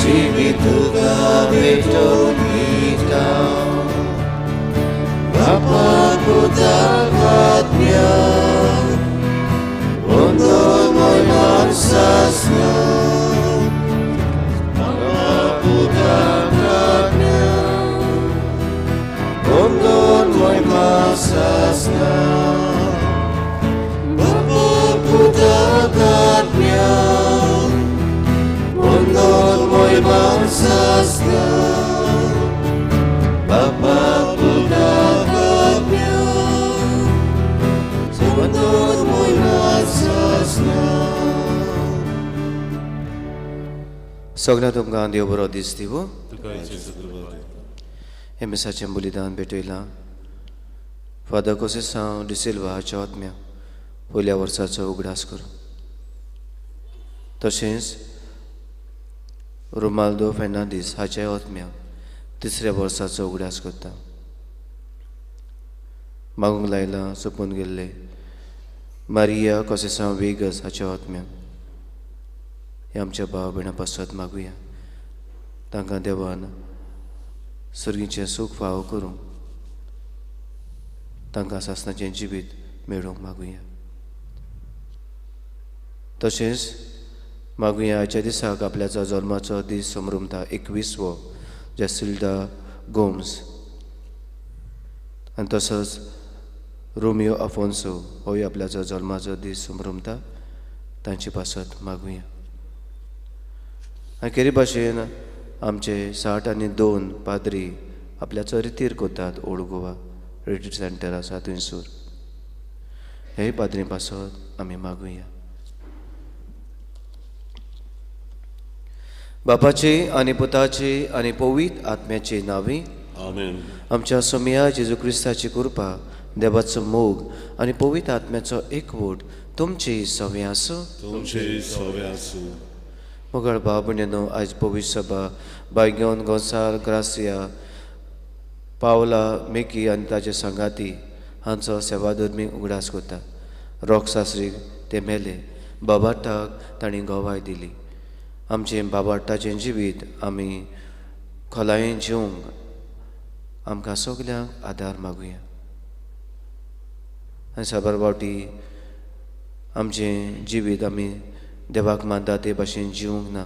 जिवीत तुका भेटोवन दिता. बापा पुताक आत्म्या वंदन मोयमान सासना. बापा पुताक आत्म्या वंदन मोयमान सासना. बापा पुताक आत्म्या वंदन मोयमान सासना. बापा पुताक आत्म्या वंदन मोयमान सासना. सगळ्या तुमकां देव बरो दीस दिवं. तुका जेजू कृपा दी. हें मिसाचें बलिदान भेटयलां फादर कोसेसांव डिसिल्वा हाच्या आत्म्या पयल्या वर्साचो उगडास करूं. तशेंच रोमाल्दो फेर्नांदीस हाच्या आत्म्या तिसऱ्या वर्साचो उगडास करता. मागूंक लायलां सोंपून गेल्ले मारिया कोसेसांव वेगस हाच्या आत्म्या हे आमच्या भाव भयणां पासत मागुया. तांकां देवान सर्गीचें सूख फावो करूं, तांकां सासणाचें जिवीत मेळोवंक मागुया. तशेंच मागुया आयच्या दिसाक आपल्याचो जल्माचो दीस समरुमता 21वो जेसिल्डा गोम्स आनी तसोच रोमियो आफोन्सो होय आपल्याचो जल्माचो दीस समरुमता, तांचे पासत मागुया. आनी केरी भाशेन आमचे 62 पाद्री आपल्याचो रितीर करतात ओल्ड गोवा रिट्रीट सेंटर आसा थंयसर, हेय पाद्री पासत आमी मागुया. बापाचे आनी पुताचे आनी पवित्र आत्म्याचे नांवी आमेन. आमच्या सोमया जेजू क्रिस्ताची कृपा, देवाचो मोग आनी पवित्र आत्म्याचो एकवट तुमची सवे आसूं. तुमची सवे आसूं. मोगाळ भाव भयणीनो, आयज पवित्र सभा बायगोन गोंसाल ग्रासिया पावला मेकी आनी ताजे सांगाती हांचो सेवाधर्मी उगडास करता. रोक सासरीक ते मेले, बाबाटाक तांणी गवाय दिली. आमचें बाबाटाचें जिवीत आमी खोलायेन जिवंक आमकां सगल्यांक आदार मागुया. आनी साबार फावटी आमचें जिवीत आमी देवाक मानता ते भाशेन जिवंक ना,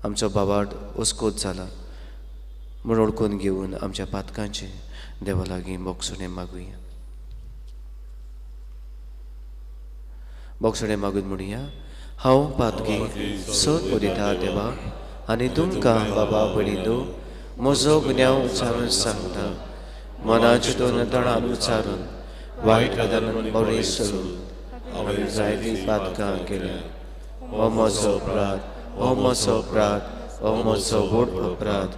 आमचो बाबाट अस्कोत जाला म्हूण वळखून घेवन आमच्या पातकांचें देवा लागीं बोगसणें मागुया. बोगसणें मागून म्हणुया, हांव पातकी सत उलयता देवा आनी तुमकां बाबा भयणींनो म्हजो गुन्यांव उच्चारून सांगता. मनाचे दोन तणान उच्चारून वायट आदारान बरें सोडून हांवें जायतीं पातकां केल्या. हो म्हजो अपराध, हो म्हजो अपराध, हो म्हजो व्हड अपराध.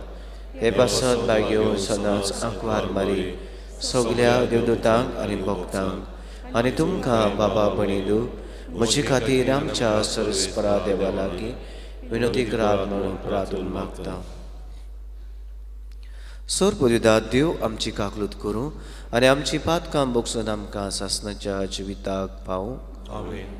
हे पासत लागीं सदांच आंकवार मारी सगल्या देवदूतांक आनी भक्तांक आनी तुमकां बाबा भयणींनो म्हजे खातीर आमच्या सरस्परा देवा लागीं विनोदी करात म्हणून प्रार्थून मागता. सोर पुरिदात देव आमची काकलूत करूं आनी आमची पातकां बोगसून आमकां सासणाच्या जिविताक पावूं. आमेन.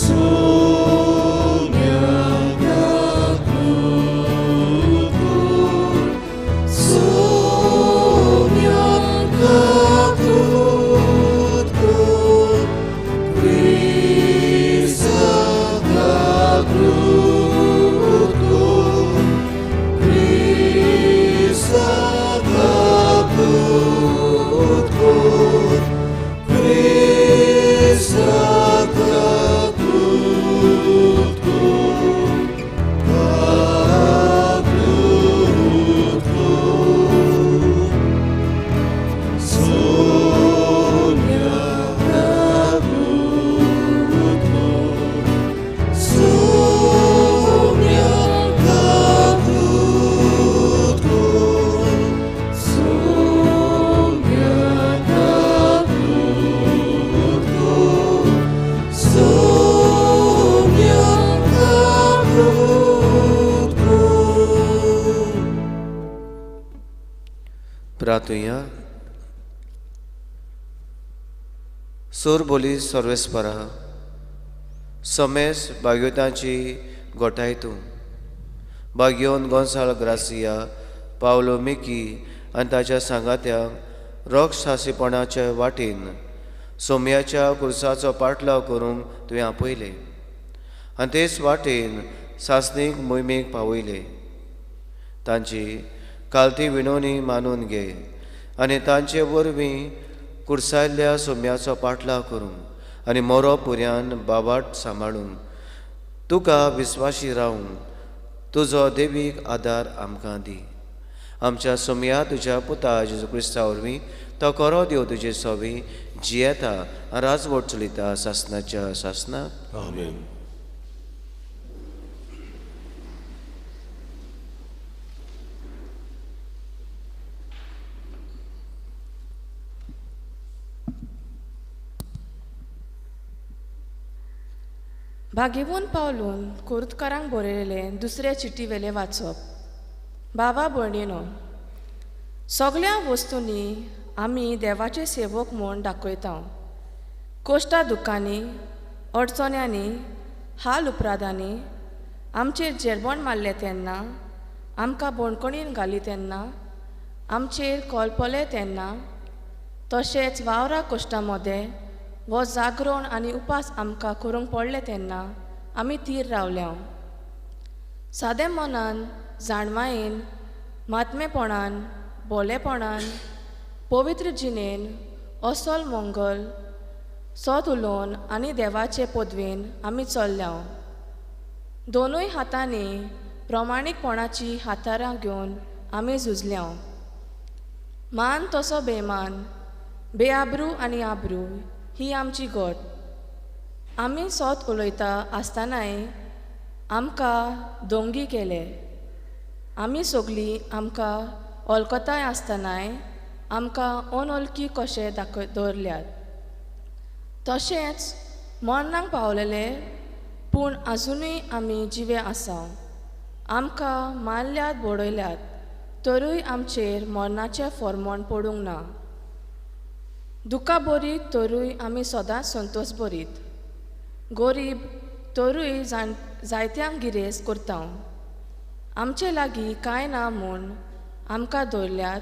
Soumya प्रार्थुया. सोर बोली सर्वेस्परा, समेस भाग्योतांची गोठाय तूं, भाग्योन गोंसाल ग्रासिया, पावलो मिकी आनी ताच्या सांगात्यांक रोगसासीपणाचे वाटेन सोम्याच्या कुर्साचो पाटलाव करूंक तुवें आपयलें आनी तेच वाटेन सासणीक मोहिमेक पावयले. तांची कालती विनवणी मानून घे आनी तांचे वरवीं कुर्सायल्ल्या सोम्याचो पाटलाव करूंक आनी मोरो पुऱ्यान बाबाट सांबाळूंक तुका विस्वाशी रावूंक तुजो देवीक आदार आमकां दी. आमच्या सोम्या तुज्या पुता जेजू क्रिस्ता वरवीं तो करो देव तुजे सोवी जियेता आनी राजवट चलयता सासनाच्या सासनाक. आमेन. भागेवून पावलून कोर्तकारांक बरयलें दुसरे चिटी वेलें वाचप. बाबा भयणीनो, सगळ्या वस्तूंनी आमी देवाचे सेवक म्हूण दाखयता. कोश्टा दुकांनी, अडचण्यांनी, हाल उपराधांनी आमचेर जेरबण मारलें तेन्ना, आमकां बणकणीन घाली तेन्ना, आमचेर कोलपले तेन्ना, तशेंच वावरा कोश्टा मदें वो जागरण आनी उपास आमकां करूंक पडले तेन्ना आमी थीर रावल्या. सादे मनान, जाणवायेन, मात्मेपणान, बोलेपणान, पवित्र जिणेन, असल मंगल सत उलोवन आनी देवाचे पदवेन आमी चल्ल्या. दोनूय हातांनी प्रमाणीकपणाची हातारां घेवन आमी झुजल्या. मान तसो बेमान, बेआब्रू आनी आब्रू ही आमची गट. आमी सत उलयता आसतनाय आमकां दोंगी केले. आमी सगळीं आमकां वळखताय आसतनाय आमकां अनवळखी कशे दाखय दवरल्यात. तशेंच मरणाक पावलेले पूण आजुनूय आमी जिवे आसा. आमकां मारल्यात बडयल्यात तरूय आमचेर मरणाचें फॉर्मोण पडूंक ना. दुकां बरीत तरूय आमी सदांच संतोश बरीत. गोरीब तरूय जायत्यांक गिरेस्त करता. आमचे लागीं कांय ना म्हूण आमकां दवरल्यात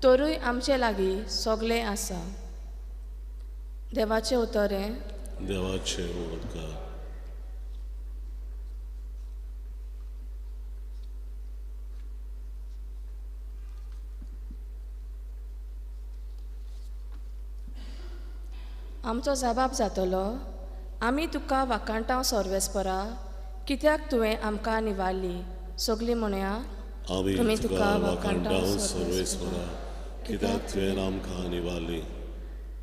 तरूय आमचे लागीं सगळें आसा. देवाचें उतर हें. देवाचें उपकार. आमचो जबाब जातलो, आमी तुका वाखाणटांव सर्वेस्परा, कित्याक तुवें आमकां निवारली. सगळीं म्हणया, आमी तुका वाखाणटांव सर्वेस्परा, कित्याक तुवें आमकां निवारली.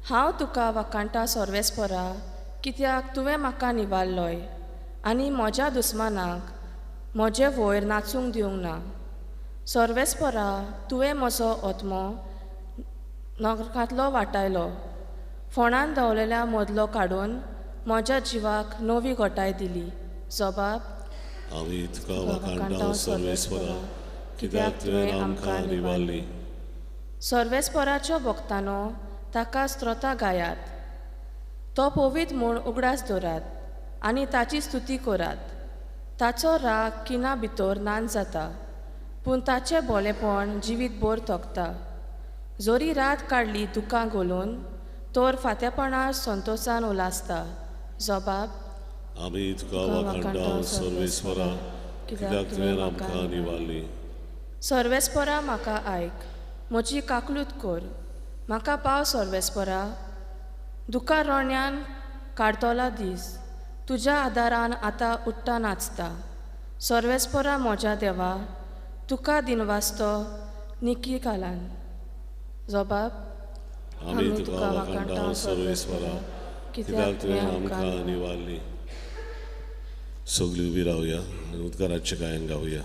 हांव तुका वाखाणटां सर्वेस्परा, कित्याक तुवें म्हाका निवारलोय आनी म्हज्या दुस्मानाक म्हजे वयर नाचूंक दिवंक ना. सर्वेस्परा, तुवें म्हजो आत्मो नरकांतलो वाटायलो, फोंडान दवरलेल्या मदलो काडून म्हज्या जिवाक नवी गोटाय दिली. जबाब, आमी तुका वाखाणटांव सर्वेस्परा, कित्याक तुवें आमकां निवारली. सर्वेस्पराच्यो भक्तांनो ताका स्तोत्रां गायात, तो पवित्र म्हूण उगडास दवरात आनी ताची स्तुती करात. ताचो राग किना भितर नान जाता, पूण ताचें बोलेपण जिवीत भर तोखता. जरी रात काडली दुकां घोलून, तोर फांत्यापणार संतोशान उलासता. जबाब, आमी तुका वाखाणटांव सर्वेस्परा, कित्याक तुवें आमकां निवारली. सर्वेस्परा म्हाका आयक, म्हजी काकलूत कर, म्हाका पाव सर्वेस्परा. दुकां रोण्यान काडतलो दीस, तुज्या आदारान आतां उठ्ठा नाचता. सर्वेस्परा म्हज्या देवा, तुका दिनवासतो निकी कालान. जबाब, आमी तुका वाखाणटांव सर्वेस्परा, कित्याक तुवें आमकां निवारली. सगळीं उबी रावया आनी उद्गाराचें गायन गावया.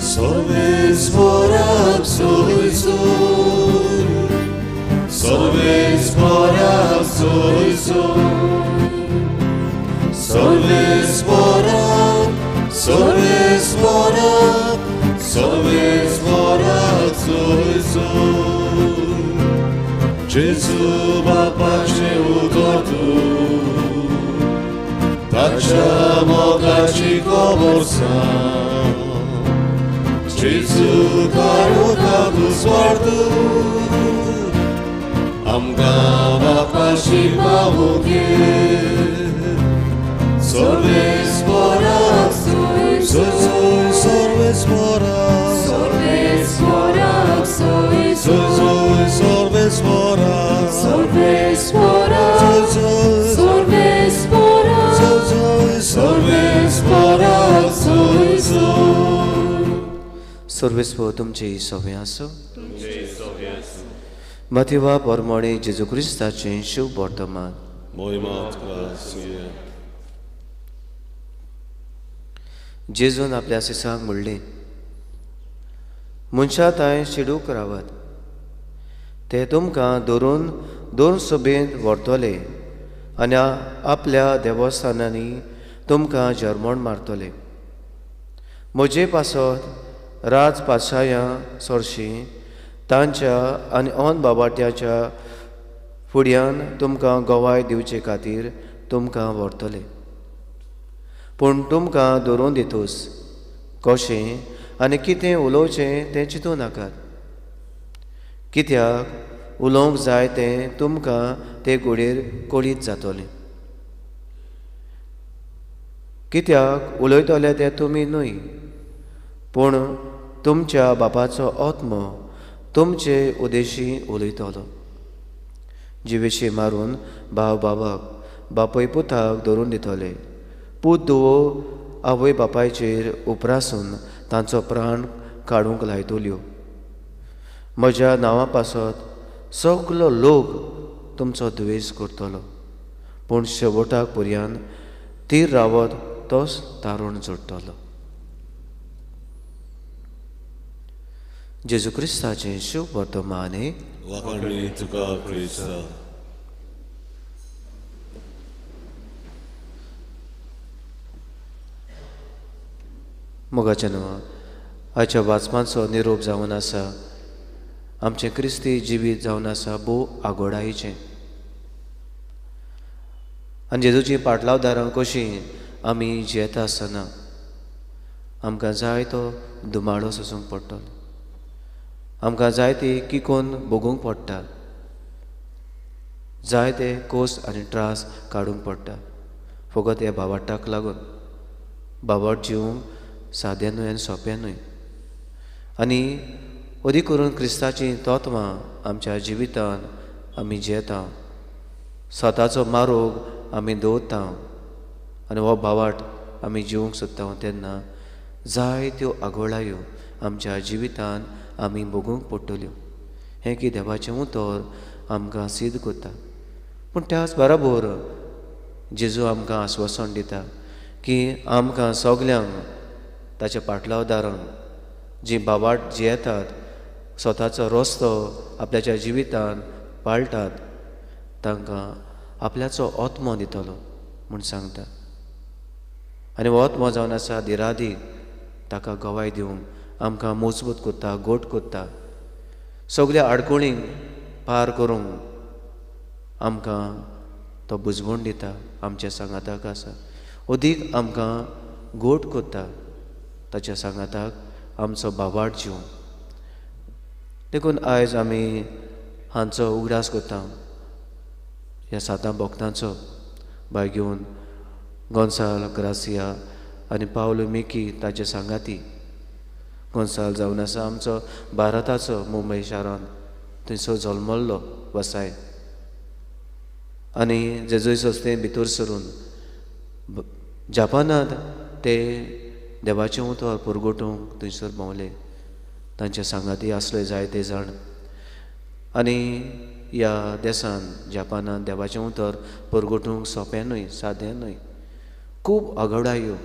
सर्वेस्पराक सोयसून, सर्वेस्पराक सोय सोय, सर्वेस्पराक, सर्वेस्पराक, सर्वेस्पराक सोय सोय. जेजू बापाचें उतर तूं, ताच्या मोगाची खबर सांग. जेजू काळोखाक उजवाड तूं, आमकां बापाशी पावोवंक ये. सर्वेस्पराक सोय सोय, सर्वेस्पराक, सर्वेस्पराक सोय सोय सोय, सर्वेस्पराक, सर्वेस्पराक, सोय सोय, सर्वेस्पराक, सोय सोय, सर्वेस्पराक सोय सोय. सर्वेस्पर तुमचे सवे आसूं. मातेवा परमणे जेजू क्रिस्ताचें शुभ वर्तमान. मोहिमा तुका सुये. जेजून आपल्या सिसांक म्हणलें, मनशा तांय शिडूक रावात, ते तुमकां धरून दोन सभेंत व्हरतले आनी आपल्या देवस्थानांनी तुमकां जर्मण मारतले. म्हजे पासत राज पातशायां सरशीं तांच्या आनी ऑन बाबाट्याच्या फुड्यान तुमकां गवाय दिवचे खातीर तुमकां व्हरतले. पूण तुमकां धरून दितूस कशें आनी कितें उलोवचें तें चिंतूं नाकात, कित्याक उलोवंक जाय तें तुमकां ते घोडयेर कळीत जातलें. कित्याक उलयतले ते तुमी न्हय, पूण तुमच्या बापाचो आत्मो तुमचे उदेशी उलयतलो. जिवेशी मारून भाव बाबाक, बापूय पुताक धरून दितले, पूत धुवो आवय बापायचेर उपरासून तांचो प्राण काडूंक लायतल्यो. म्हज्या नांवा पासत सगलो लोक तुमचो द्वेश करतलो, पूण शेवटाक पर्यान तीर रावत तोच तारूण जोडटलो. जेजू क्रिस्ताचें शुभ वर्तमान. वाखाणणी तुका क्रिस्ता. मोगाच्या नांवा आयच्या वाचपांचो निरोप जावन आसा आमचें क्रिस्ती जिवीत जावन आसा भोव आगोडायेचें. आनी जेजूची पाटलावदारां कशीं आमी जियेता आसतना आमकां जाय तो धुमाळो सोसूंक पडटलो, आमकां जाय ती किकोन भोगूंक पडटा, जाय ते कोस आनी त्रास काडूंक पडटा फकत ह्या भावाटाक लागून. भावाट जिवूंक सादें न्हय आनी सोंपें न्हय. आनी अदीक करून क्रिस्ताचीं तत्वां आमच्या जिवितान आमी जियेता, स्वताचो मारोग आमी दवरता आनी हो भावाट आमी जिवूंक सोदता तेन्ना जायत्यो आगोळायो आमच्या जिवितान आमी भोगूंक पडटल्यो. हें की देवाचें उतर आमकां सिद्ध करता. पूण त्याच बराबर जेजू आमकां आस्वासन दिता की आमकां सगल्यांक ताच्या पाटलावदारांक जीं भावाट जियेतात, स्वताचो रस्तो आपल्याच्या जिवितान पाळटात, तांकां आपल्याचो आत्मो दितलो म्हूण सांगता. आनी हो आत्मो जावन आसा दिरादीक, ताका गवाय दिवंक आमकां मजबूत करता, गोट करता, सगल्या आडखळींक पार करूंक आमकां तो बुजवण दिता, आमच्या सांगाताक आसा, अदीक आमकां गोट करता ताच्या सांगाताक आमचो भावाट जीव. देखून आयज आमी हांचो उगडास करता, ह्या सातां भक्तांचो, बाय घेवन गोंसाल ग्रासिया आनी पावलो मिकी ताचे सांगाती. गोंसाल जावन आसा आमचो भारताचो मुंबय शारांत थंयसर जल्मल्लो वसाय आनी जेजुई संस्थेन भितर सरून जापानांत ते देवाचें उतर पुरगोटूंक थंयसर भोंवले. तांचे सांगाती आसले जायते जाण आनी ह्या देसान जापानांत देवाचें उतर पुरगोटूंक सोंपें न्हय, सादें न्हय. खूब आगोळायो,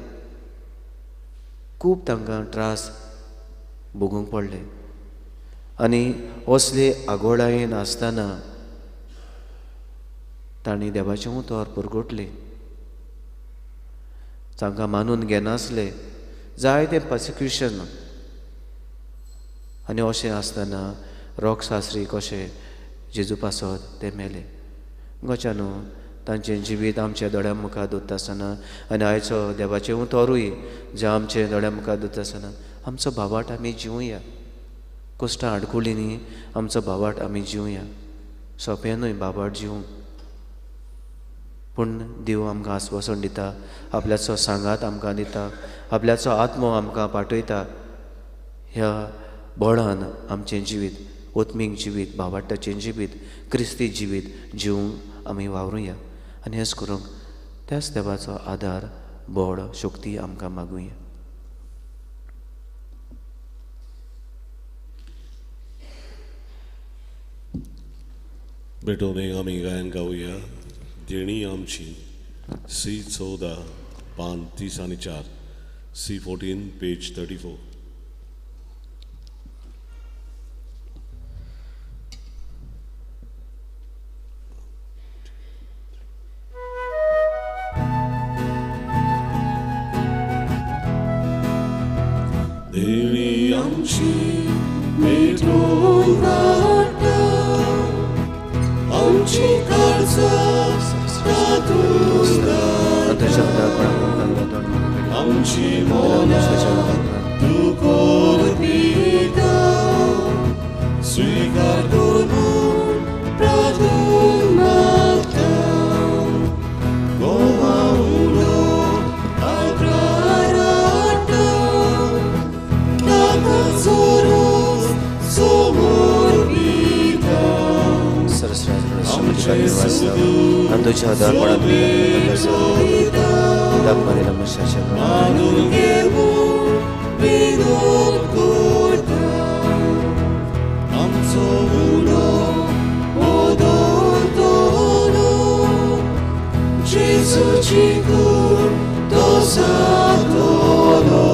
खूब तांकां त्रास भोगूंक पडले आनी असले आगोळायेन आसतना तांणी देवाचें उतर परगटलें, तांकां मानून घेनासले, जायतें पर्सिक्युशन. आनी अशें आसतना रोग सासरी कशें जेजू पासत ते मेले. गोच्यानू तांचें जिवीत आमच्या दोळ्यां मुखार दवरता आसतना आनी आयचो देवाचें उतरूय जें आमच्या दोळ्यां मुखार दवरता आसतना आमचो भावाट आमी जिवया. कश्टां आडकुळींनी आमचो भावाट आमी जिवया. सोंपें न्हय भावाट जिवूंक, पूण देव आमकां आस्वासन दिता, आपल्याचो सांगात आमकां दिता, आपल्याचो आत्मो आमकां पाठयता. ह्या बळान आमचें जिवीत, आत्मीक जिवीत, भावाट्टाचें जिवीत, क्रिस्ती जिवीत जिवूंक आमी वावरुया आनी हेंच करूंक त्याच देवाचो आदार, बळ, शक्ती आमकां मागुया. भेटोवन आमी गायन गावया देणी आमची, सी 14 पान 34, सी 14 पेज 34. देणी आमची पेटोवन वाडटा आमची काळजां तातूंत आमची मनां तूं करपिता, स्विकार कर म्हूण प्रार्थून मागता. गोवा उलो आग्रार हाडटा, ताका जोरून समर्पिता. आनी तुज्या आदारपणान मानून घेवन विनोद करता, आमचो उलो बदलतलो, जेजूची कूड तो जातलो,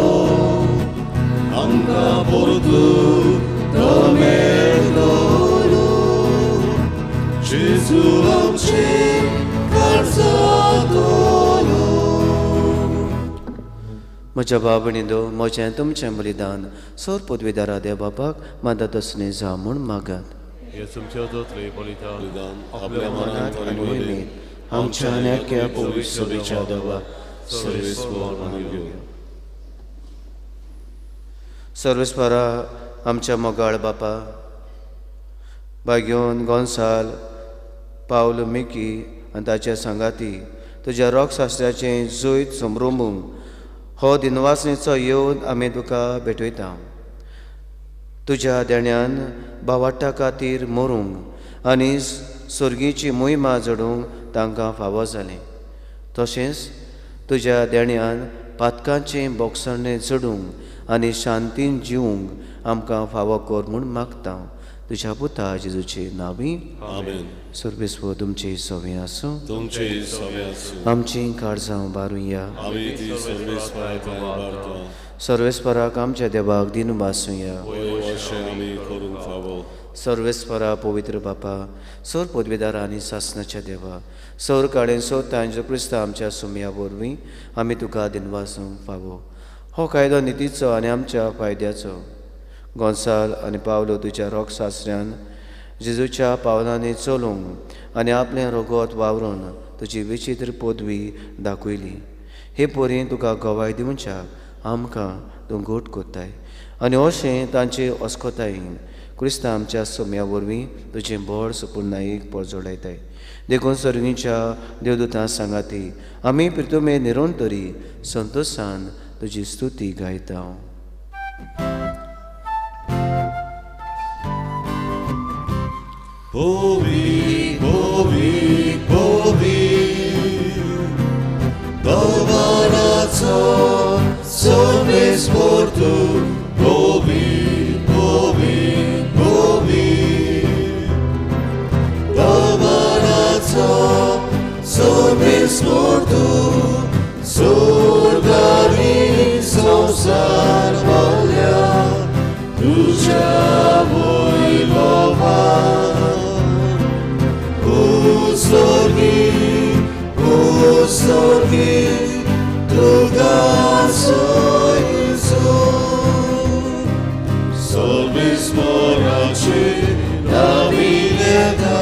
आमकां परतून तो मेळटलो, जेजू आमचे काळजांतलो. म्हज्या बाबणींदो, म्हजें तुमचें बलिदान सोर पदवीदारा देव बापाक मादात असणे जावं म्हूण मागात. आपल्या मनात आनी उमेद आमच्या आनी आख्या पवित्र सभेच्या देवा सर्वेस्परा आमच्या मोगाळ बापा, भाग्योन गोंसाल पावल मिकी आनी ताच्या सांगाती तुज्या रोग शास्त्राचें जैत समरोमूंक हो दिनवासनेचो येवन आमी तुका भेटयता. तुज्या देण्यान भावाट्टा खातीर मरूंक आनी सर्गीची मोहिमा जोडूंक तांकां फावो जालें. तशेंच तुज्या देण्यान पातकांचें बोगसणें चडूंक आनी शांतीन जिवूंक आमकां फावो कर म्हूण मागता. तुज्या पुता जेजूचे नांवी आमेन. सर्वेस्पर तुमचे सवे आसूं, तुमचे सवे आसूं. आमचीं काळजां उबारुया. आमी ती सर्वेस्पराक उबारता. सर्वेस्पराक आमच्या देवाक दिनू भासुया. होय अशें आमी करूंक फावो. सर्वेस्परा पवित्र बापा, सर पदवीदार आनी सासनाच्या देवा, सर काळें सर तांचो क्रिस्त आमच्या सुमया वरवीं आमी तुका दिनवासूंक फावो. हो कायदो नितीचो आनी आमच्या फायद्याचो. गोंसाल आनी पावलो तुज्या रोग सासऱ्यान जेजूच्या पावलांनी चलूंक आनी आपलें रोगोत वावरून तुजी विचित्र पदवी दाखयली. हे परी तुका गवाय दिवच्याक आमकां तूं घट कोत्ताय आनी अशें तांचे अस्कोतायेन क्रिस्त आमच्या सोम्या वरवीं तुजें बळ सुपुर्णायेक परजोडायताय. देखून सर्गीच्या देवदूतां सांगाती आमी प्रितुमे निरंतरी संतोशान तुजी स्तुती गायता. Holy, holy, holy, Dovanaco सर्वेस्पर तूं, holy, holy, holy, Dovanaco सर्वेस्पर तूं, स्वर्गानी संवसार भरल्या तुज्या वैभवान. Ustorgi, ustorgi, तुका सोयसो. सर्वेस्पराचे नवीन येता,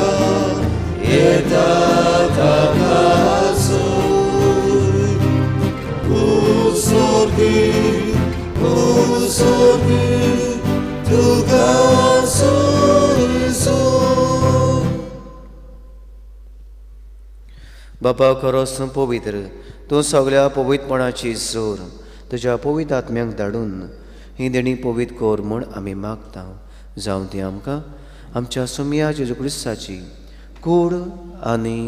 येता ताका सोय. Ustorgi, ustorgi, तुका सोयसो. बापा खरोच तूं पवित्र, तूं सगळ्या पवित्रपणाची जोर तुज्या पवित्र आत्म्यांक धाडून ही देणी पवित्र कर म्हूण आमी मागता. जावं ती आमकां आमच्या सुमया जेजू क्रिस्ताची कूड आनी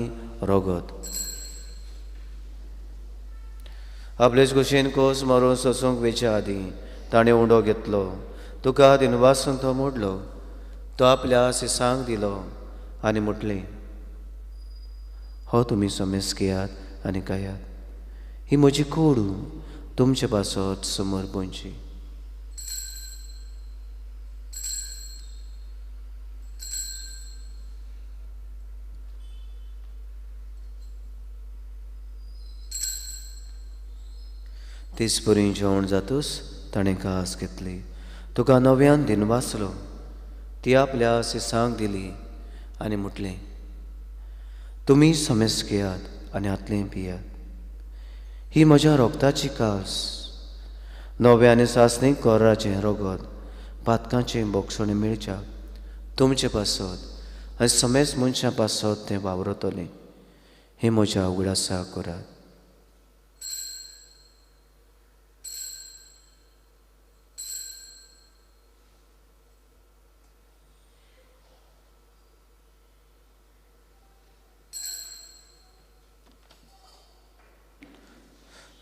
रगत. आपलेच कुशीन कोस मारून सोसूंक वेच्या आदीं ताणें उंडो घेतलो, तुका दिनवासून तो मोडलो, तो आपल्या सिसांक दिलो आनी म्हटलें, हो तुमी समेस घेयात आनी खायात, ही म्हजी कूड तुमचे पासत समोर पडची. तेच परी जेवण जातूच ताणें कास घेतली, तुका नव्यान दिनवासलो, ती आपल्या सिसांक दिली आनी म्हटलें, तुमी समेस घेयात आनी हातलें पियात, ही म्हज्या रोगताची कास, नव्या आनी सासणी कोराचें रगत पातकांचें बोगसणें मेळच्या तुमचे पासत आनी समेस मनशां पासत तें वावरतलें. हें म्हज्या उगडासा करात.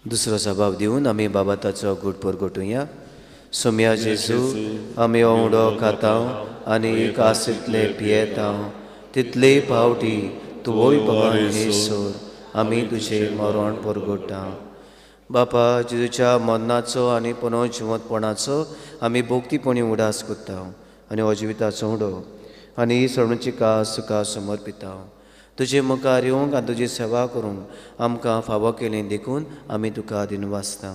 दुसरो सबाव दिवन आमी बाबा ताचो गूट परगटुया. सोम्या जेजू, आमी उंडो खाता आनी कासींतले पियेता, तितले पावटी तूं बाबा हे सोर आमी तुजें मरण परगट्टा. बापा जेजूच्या मरणाचो आनी पुनर्जिवंतपणाचो आमी भोक्तीपणी उडास करता आनी हो जिविताचो उडो आनी ही सरणची कास तुका समर्पिता. तुजे मुखार येवंक आनी तुजी सेवा करूंक आमकां फावो केली देखून आमी तुका दिनवासता.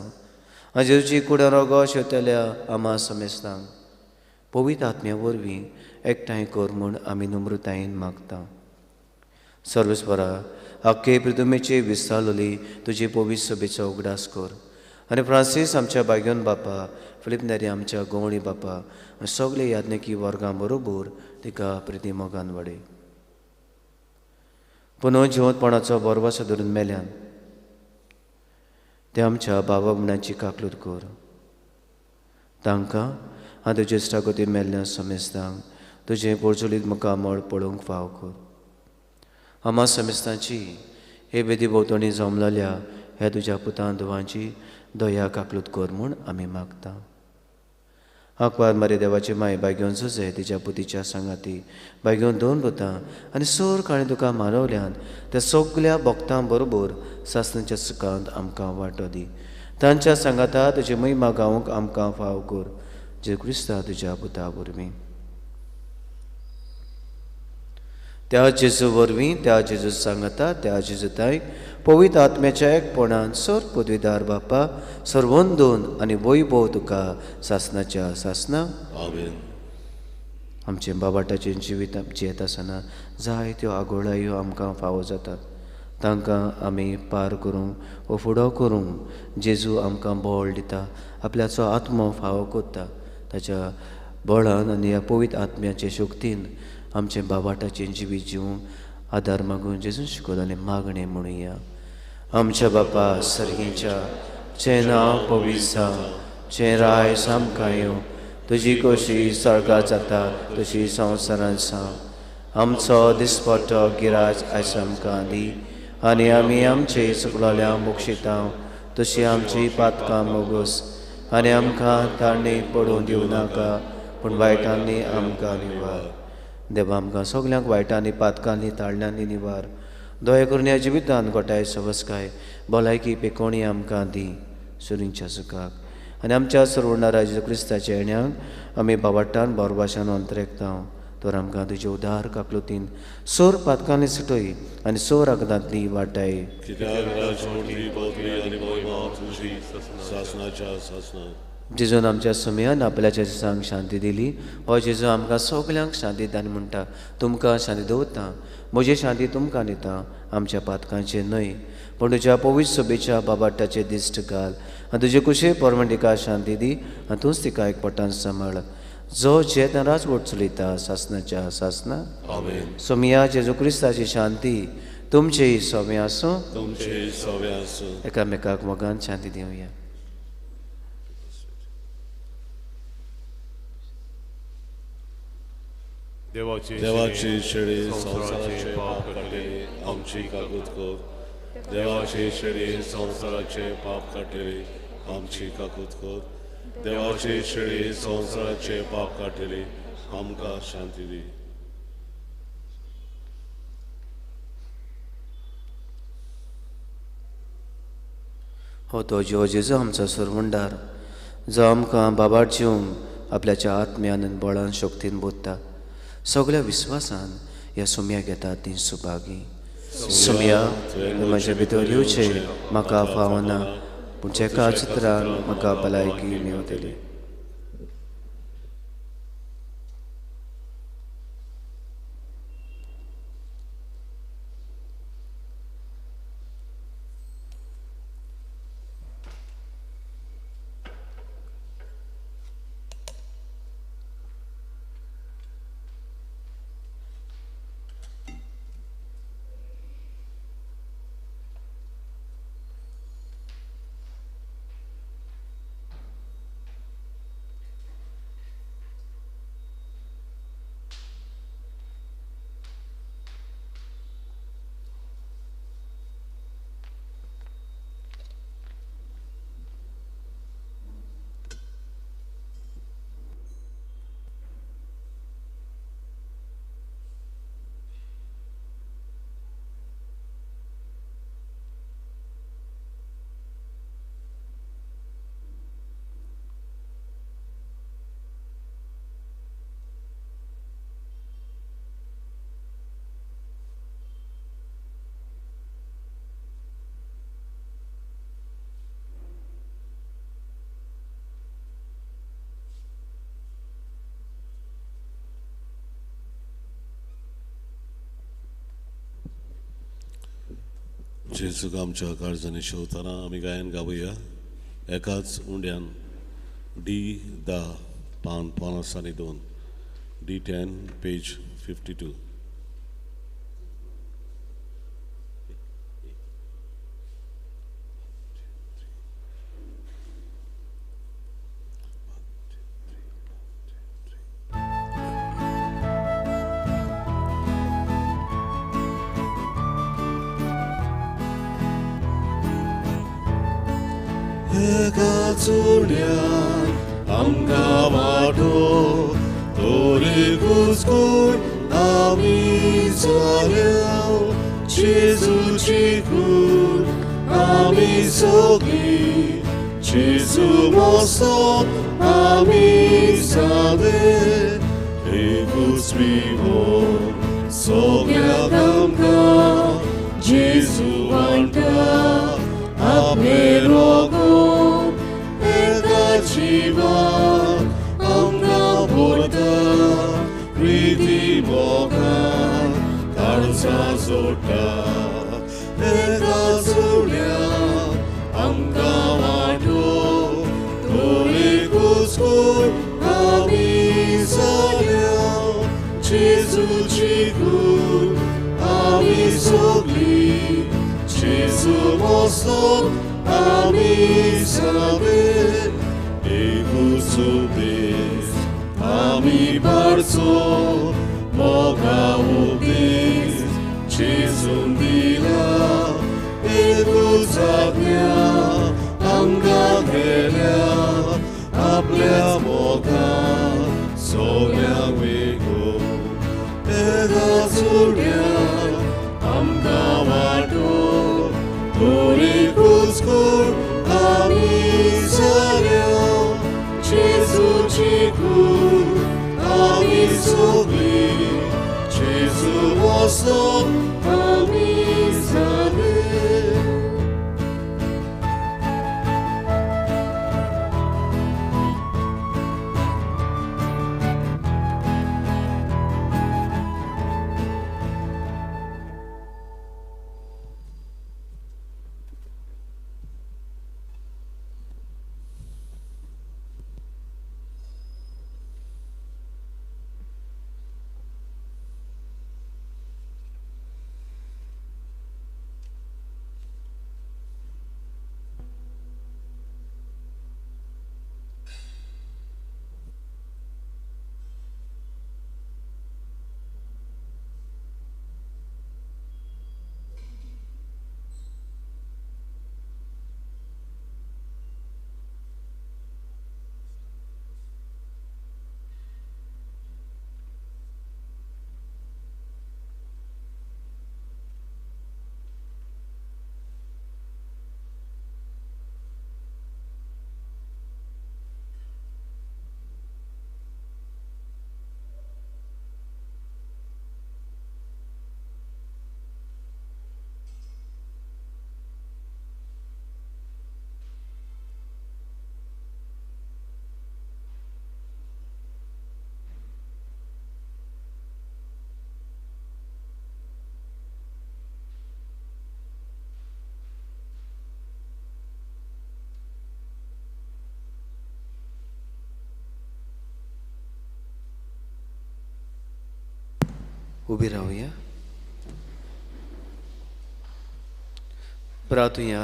आनी जेजूची कुडां रोगो शेवतल्या आमा समेस्तांक पवित्र आत्म्या वरवीं एकठांय कर म्हूण आमी नम्रतायेन मागता. सर्वेस्परा, आख्खे पृथुमेची विस्तारली तुजी पवित्र सभेचो उगडास कर आनी फ्रांसीस आमच्या बाग्योन बापा, फिलीप नेरी आमच्या गवळी बापा आनी सगळे याज्ञिकी वर्गां बरोबर तिका प्रिती मोगान वाडय. पुनः जिवंतपणाचो बरवासो धरून मेल्यान ते आमच्या बाबा भयणांची काकलूत कर. तांकां आनी तुजे इश्टागती मेल्ल्या समेस्तांक तुजें पोरचुलीत मुखामळ पळोवंक फाव कर. आमा समेस्तांची हे बेदी भोंवतणी जमलेल्या ह्या तुज्या पुतां धुवांची दया काकलूत कर म्हूण आमी मागता. आंकवार मारी देवाची माय बायगेवन जुजे तिच्या पुतीच्या सांगाती बायगेवन दोन पुतां आनी सोर काणी तुका मानवल्यान त्या सगल्या भक्तां बरोबर सासणाच्या सुखांत आमकां वांटो दी. तांच्या सांगाता तुजी महिमा गावंक आमकां फाव कर. जेजू क्रिस्ता तुज्या पुता वरवीं. त्या जेजू वरवीं, त्या जेजू सांगाता, त्या जेजू पवित्र आत्म्याच्या एकपणान सर पदवीदार बापा सर्वंदून आनी वैभव तुका सासनाच्या सासना. आमेन. आमचें बाबाटाचें जिवीत जियेत आसतना जायत्यो आगोळायो आमकां फावो जातात, तांकां आमी पार करूंक वो फुडो करूंक जेजू आमकां बळ दिता, आपल्याचो आत्मो फावो करता. ताच्या बळान आनी ह्या पवित्र आत्म्याचे शक्तीन आमचें बाबाटाचें जिवीत जिवूंक आदार मागून जेजून शिकयलें मागणें म्हणुया. आमच्या बापा सर्गीच्या, तुजें नांव पवित्र जावं, तुजें राय आमकां येवं, तुजी खोशी स्वर्गांत जाता तशी संवसारांत जावं. आमचो दिसपट्टो गिराज आयज आमकां दी आनी आमी आमचे चुकलोल्या मोक्षिता तशी आमची पातकां मोगोस आनी आमकां ताळणी पडून दिवं नाका, पूण वायटांनी आमकां निवार. देवा, आमकां सगल्यांक वायटांनी पातकांनी ताळण्यांनी निवार. दया करून ह्या जिवितांत गोठाय सवसकाय भलायकी पेकोणी आमकां दी सुरींच्या सुखाक आनी आमच्या सर्वणारा जेजू क्रिस्ताच्या येण्याक आमी बाबाटान बोरवाशान अंतरेकता. तर आमकां तुजे उदार काकलुतीन सोर पातकांनी सुटय आनी सोर आगदांतली वाटाय. जेजून आमच्या समयान आपल्याच्या जेजांक शांती दिली. हो जेजू आमकां सगल्यांक शांती दिता आनी म्हणटा, तुमकां शांती दवरता, म्हजी शांती तुमकां दिता, आमच्या पातकांचेर न्हय पूण तुज्या पवित्र सभेच्या बाबाटाचेर दिश्ट घाल आनी तुजे कुशे परमण तिका शांती दी आनी तूंच तिका एकपटान सांबाळ, जो जेत राजवट चलयता सासनाच्या सासना. आमेन. सोमिया जेजू क्रिस्ताची शांती तुमचेय सोमे आसूं. तुमचेय सोमे आसूं. एकामेकाक मोगान शांती दिवया. देवाची शेळी संवसाराचे पाप काडटली आमची काकूत कर. देवाची शेळी संवसाराचे पाप काडटली आमची काकूत कर. देवाची शेळी संवसाराचे पाप काडटली आमकां शांती दी. हो तो जिवो जेजू आमचो सरवंडार, जो आमकां बाबार जिवंक आपल्याच्या आत्म्यान आनी बळान शक्तीन बोधता. सगळ्या विस्वासान ह्या सुम्या घेता ती सुभागी. सुम्या म्हज्या भितर येवचें म्हाका फावना, पूण जेका चित्रान म्हाका भलायकी मेवतली. जेजूक आमच्या काळजांनी शेवतना आमी गायन गावया एकाच उंड्यान डी 10 पान 52, D10 page 52. आमकां वाटो तोरी कुसकून आमी जाल्या जेजूची कूड आमी सगळीं जेजू मोसो आमी सादे एकूच विवो सगळ्याक आमकां जेजू वांटा आपले रोगो एका जिवाक आमकां भरता प्रिती मोगान काळजां जोडटा एका जुळ्या आमकां वांटो तोरी कुसकून आमी जाल्या जेजूची कूड आमी सगळीं जेजू मोसो आमी सादे एकूच उपदेश आमी पाळचो मोगा उपदेश जेजून दिला एकूच आज्ञा आमकां केल्या आपल्या मोगान सगळ्यांक वेगो एका जुळ्या आमकां वांटो तोरी कुसकून आमी जाल्या जेजूची कूड आमी सगळीं आमी जाले. उबी रावया. प्रातुया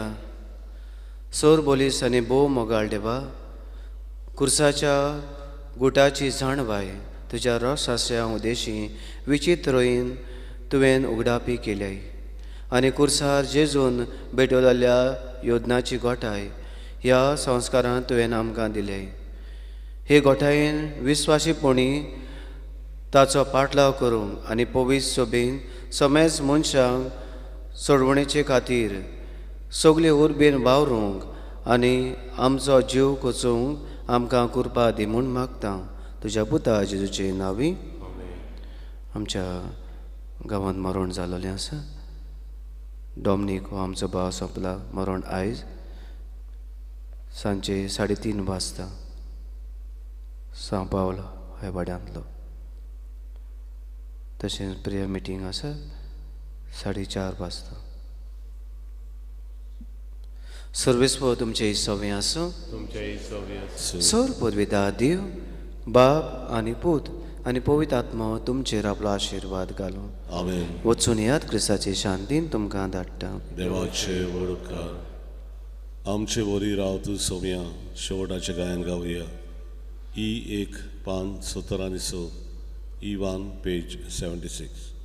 सोर बोलीस आनी भोव मोगाळ देवा, कुर्साच्या गुटाची जाणवाय तुज्या रसास्या उदेशी विचित्र रोयीन तुवें उगडापी केल्याय आनी कुर्सार जेजून भेटवलेल्या योजनाची गोठाय ह्या संस्कारान तुवें आमकां दिल्याय. हे गोठायेन विस्वासीपणी ताचो पाटलाव करूंक आनी पवित्र सोबेन समेज मनशांक सोडवणेचे खातीर सगळे उर्बेन वावरूंक आनी आमचो जीव कोचूंक आमकां कृपा दी म्हूण मागता तुज्या पुता जेजूचे नांवी. आमच्या गांवांत मरण जालोलें आसा. डॉमनीक हो आमचो भाव सोंपला मरण आयज सांजचे 3:30 वाजता सां पावल ह्या वाड्यांतलो. तशेंच प्रेयर मिटींग आसा 4:30 वाजता. सर्वेस्पर तुमचे सवे आसूं. सर पुर्विदा देव बाप आनी पूत आनी पवित्र आत्मो तुमचेर आपलो आशिर्वाद घालूं. आमेन. वचून याद क्रिस्ताचे शांतीन तुमकां धाडटा. देवाचे व्हड उपकार आमचे वरी राव तूं सोम्या. शेवटाचें गायन गावया. ई 1 पान 70 आनी 6, E1 page 76.